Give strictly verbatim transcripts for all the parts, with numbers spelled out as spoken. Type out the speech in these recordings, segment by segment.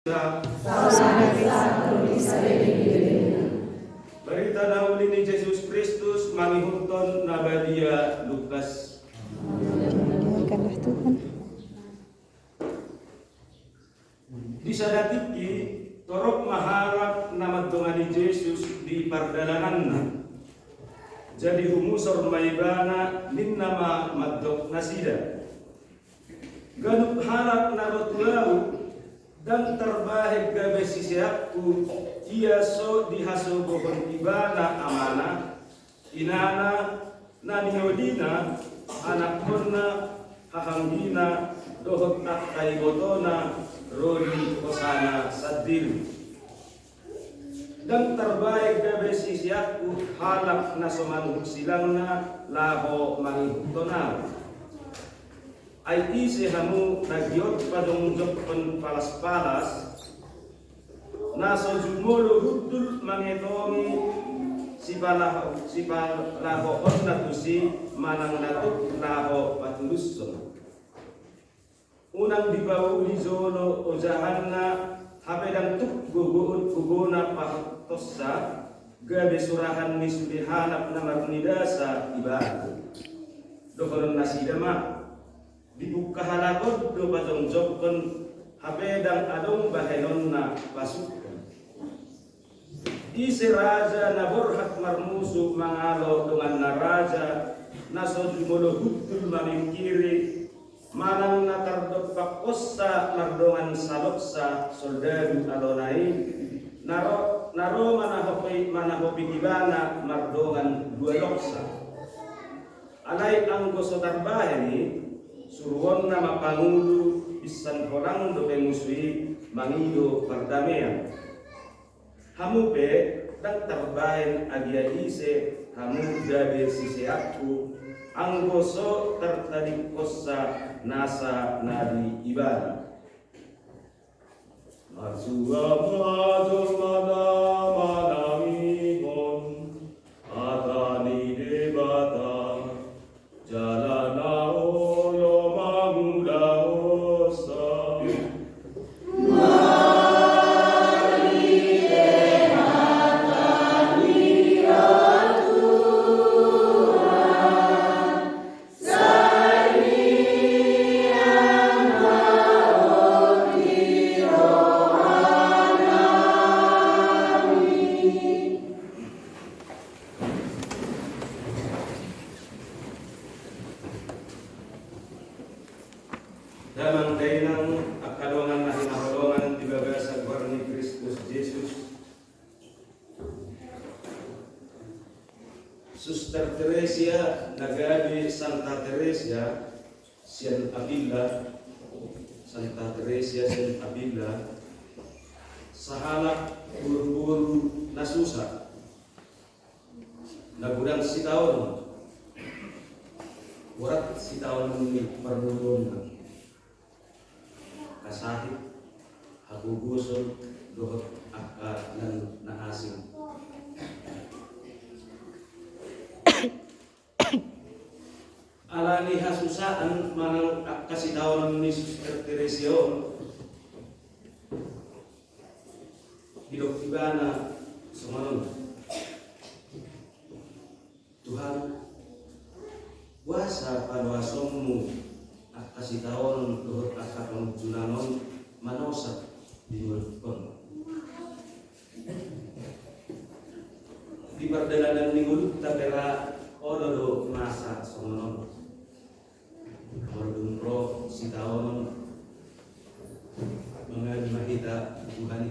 Hosana di saleleng ni lelengna. Barita na uli ni Jesus Kristus mangihuthon na badia Lukas. Dimuliakanlah Tuhan. Di sada tingki, torop ma halak na mandongani Jesus di pardalananna. Jadi humusor ma Ibana, ninna ma mandok nasida: Ganup halak na ro tu Ahu, ndang tarbahen gabe siseanKu, ia so dihasogohon ibana amana, inana, na niolina, anakkonna, hahaanggina, dohot angka ibotona, ro di hosana sandiri. Ndang tarbahen gabe siseanKu halak na so manuhuk silangna laho mangihuthon Ahu. Ai ise hamu na giot pajongjongkon palaspalas, na so jumolo hundul mangetongi sipalaho-, sipalahoonna tusi, manang na tuk laho patulushon? Unang dipauli jolo ojahanna, hape ndang tuk gogo-, gogona pahothonsa, gabe surahan ni sude halak na marnidasa ibana. Dohonon nasida ma: Dipungka halak on do pajongjongkon, hape ndang adong bahenonna pasukkon. Ise raja na borhat marmusu mangalo donganna raja, na so jumolo hundul mamingkiri, manang na tardompakhonsa mardongan saloksa soldadu alona i, na ro, na ro manahopi, manahopi ibana mardongan dua loksa? Alai anggo so tarbahen i, suruonna ma pangulu, pinsan holang dope musu i mangido pardamean. Hamu pe ndang tarbahen agia ise hamu gabe siseanKu, anggo so tartadingkonsa nasa na di ibana. Marsua ma jolma na manangihon hata ni Debata, jala na olo mangulahonsa. Damang dainang, angka dongan na hinaholongan di bagasan goar ni Kristus Jesus. Suster Teresia na gabe Santa Teresia sian Avila, Santa Teresia sian Avila, sahalak boruboru na susa, na godang sitaonon, borat sitaonon ni parngoluonna. Angka sahit, hagogoson, dohot angka na, na asing. Ala ni hasusaan manang angka sitaonon ni Suster Teresia on, didok ibana songon on: Tuhan, boasa paloasonmu angka sitaonon dohot angka pangunjunan on manosak di ngolungkon? Di pardalanan ni ngolunta pe ra olo do masa songon on. Molo dung ro sitaonon, mangalusi ma hita tu Tuhan i.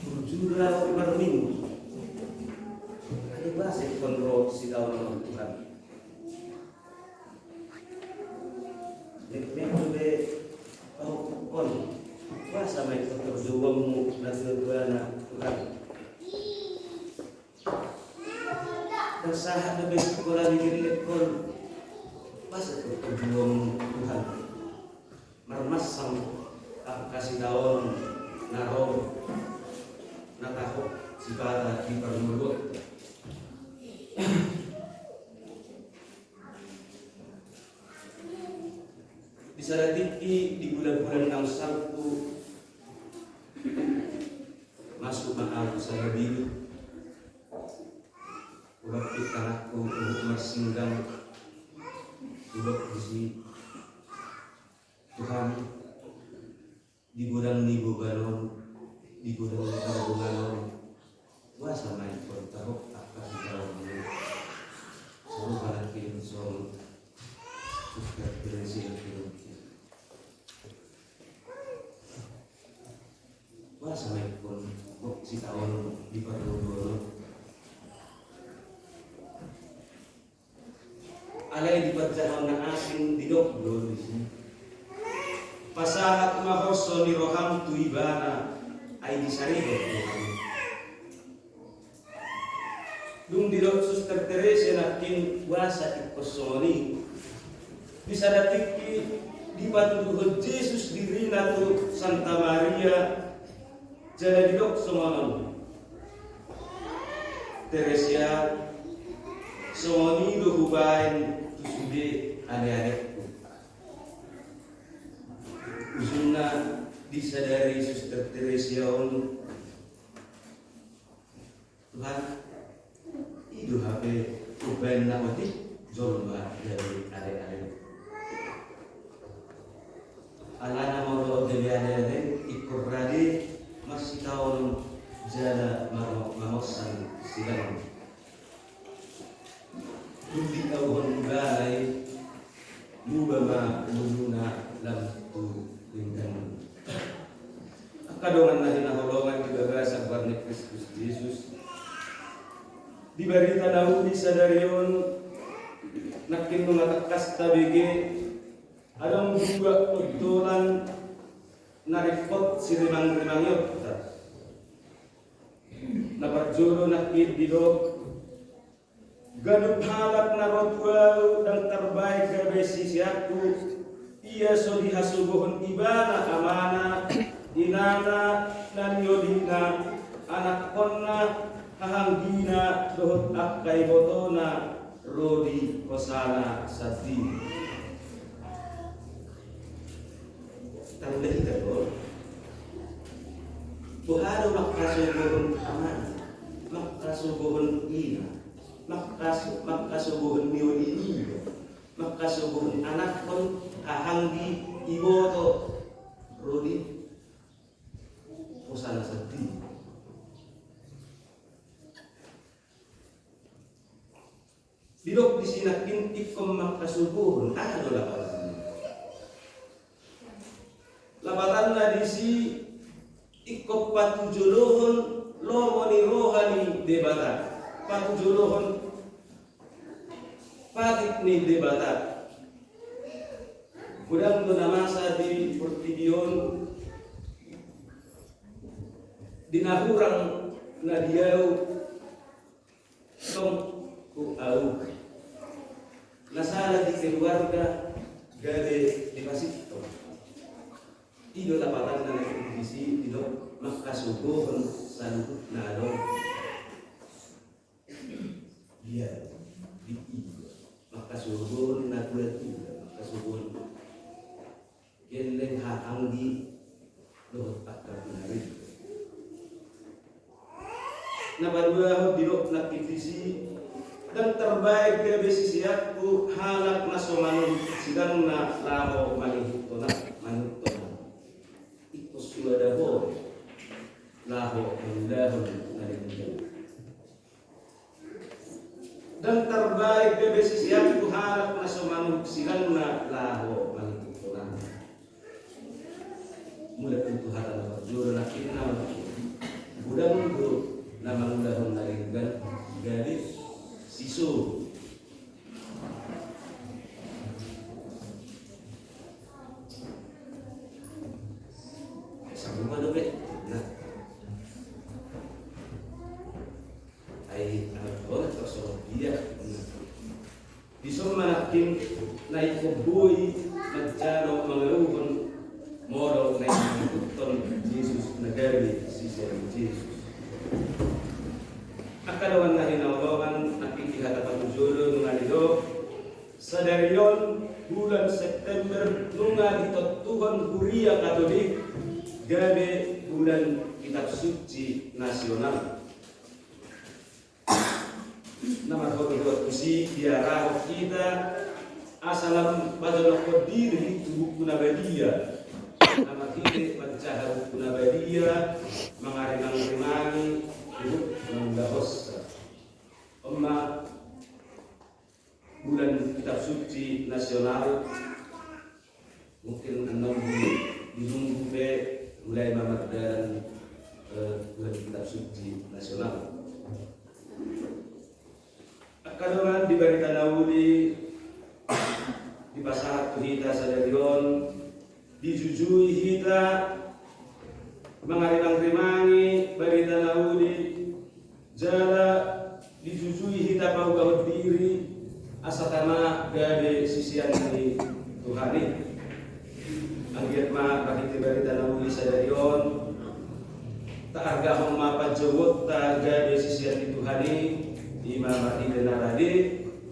Burju ra marminggu, ai boasa ingkon ro sitaonon, Tuhan? Metmet dope pahophopkon, boasa ma ingkon torjouonmu na tuatuana, Tuhan? Ndang sahat dope sikola ni gellengkon, boasa torjouonmu, Tuhan? Marmansang angka sitaonon na ro, na tahop sipata di parngoluonta. Sada tingki di bulan-bulan naung salpu, masuk ma ahu sada bini. Ulang pitangakku untuk marsinggang. Ulang disi Tuhan. Di godang ni boban on, di godang ni tanggungan on, boasa ma ingkon tahop angka sitaonon? Sarupa nangkin songon Suster Teresia nangkin. Boasa ma ingkon gok sitaonon di parngoluon on? Alai di panjahaon na asing didok do disi: Pasahat ma horso ni roham tu Ibana, ai disarihon do hami. Dung didok Suster Teresia nangkin boasa ingkon songon i, di sada tingki dipatuduhon Jesus dirina tu Santa Maria, jala didok songon on: Teresia, songon i do hubaen tu sude alealengku. Ujungna disadari Suster Teresia on: Tuhan, i do hape umbahen na otik jolma jadi alealeng. Alana molo jadi alealeng ingkon rade marsitaonon jala maro-, mamonsan sidang. Dung diauhon ibana i, muba ma ngoluna lam tu denggan. Angka dongan na hinaholongan di bagasan goar ni Kristus Jesus, di barita na uli sadari on nangkin nunga tangkas tabege, adong dua ondolan na ringkot sirimangrimangonta. Na parjolo nangkin didok: Ganup halak na ro tu ahu ndang tarbaen gabe siseanku, ia so dihasogohon ibana amana, inana, na niolina, anakkonna, hahanggina dohot angka ibotona ro di hosana sandiri. Tanda hita do. Boha do mangkasogohon amana, mangkasogohon ina, mangkas-, mangkasogohon nioli niba, mangkasogohon anakkon, hahanggi, iboto ro di hosana sandiri. Didok disi nangkin ingkon mangkasogohon, aha do lapatanna? Lapatanna disi ingkon patujolohon lomo ni roha ni Debata, patujolohon patik ni Debata. Godang do na masa di portibi on, di na hurang na di ahu, tong tu ahu. Na sala di keluarga gabe dipasintong. I do lapatanna na disi, didok mangkasogohon saluhutna adong. Ia, di i. Mangkasogohon natuatua, mangkasogohon gelleng, hahanggi dohot angka pinarinta. Na paduahon didok nangkin disi: Ndang tarbaen gabe siseanku halak na so manuhuk sidangna laho mangihuthon, mangihuthon. Ingkon suada ho laho mangulahon na denggan. Ndang tarbaen gabe siseanku halak na so manuhuk sidangna laho mangihuthon. Mulak tu hata na parjolo nangkin, godang do na mangulahon na denggan gabe sisogo. Sambung ma dope. Nah. Ai, anak bola terus dia. Dison ma nangkin na ingkon boi manjalo mangauhon molo naeng mangihuthon Jesus na gabe sisean ni Jesus. Angka dongan na hinaholongan, nangkin di hata patujolo nunga didok: Sadari on, bulan September, nunga ditontuhon Huria Katolik gabe bulan Kitab Suci Nasional. Na marhobas tusi diarahon hita asa lam pajonokhon diri tu buku na badia, na marhite manjaha buku na badia, mangarimangrimangi tu buku na mulahossa. On ma bulan Kitab Suci Nasional. Mungkin annon di, di nunggu pe mulai ma mardalan, eh, bulan Kitab Suci Nasional. Angka dongan, di Barita na Uli dipasahat tu hita sadari on, dijujui hita mangarimangrimangi Barita na Uli, jala dijujui hita paubahon diri asa tama gabe sisean ni Tuhan i. Anggiat ma marhite Barita na Uli sadari on, taargahon ma panjouonta gabe sisean ni Tuhan i, i ma marhite na rade,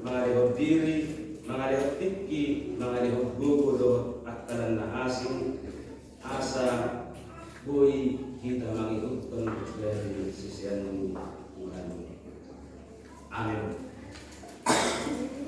mangalehon diri, mangalehon tingki, mangalehon gogo dohot angka na asing, asa boi hita mangihuthon gabe sisean ni Tuhan i. Amen.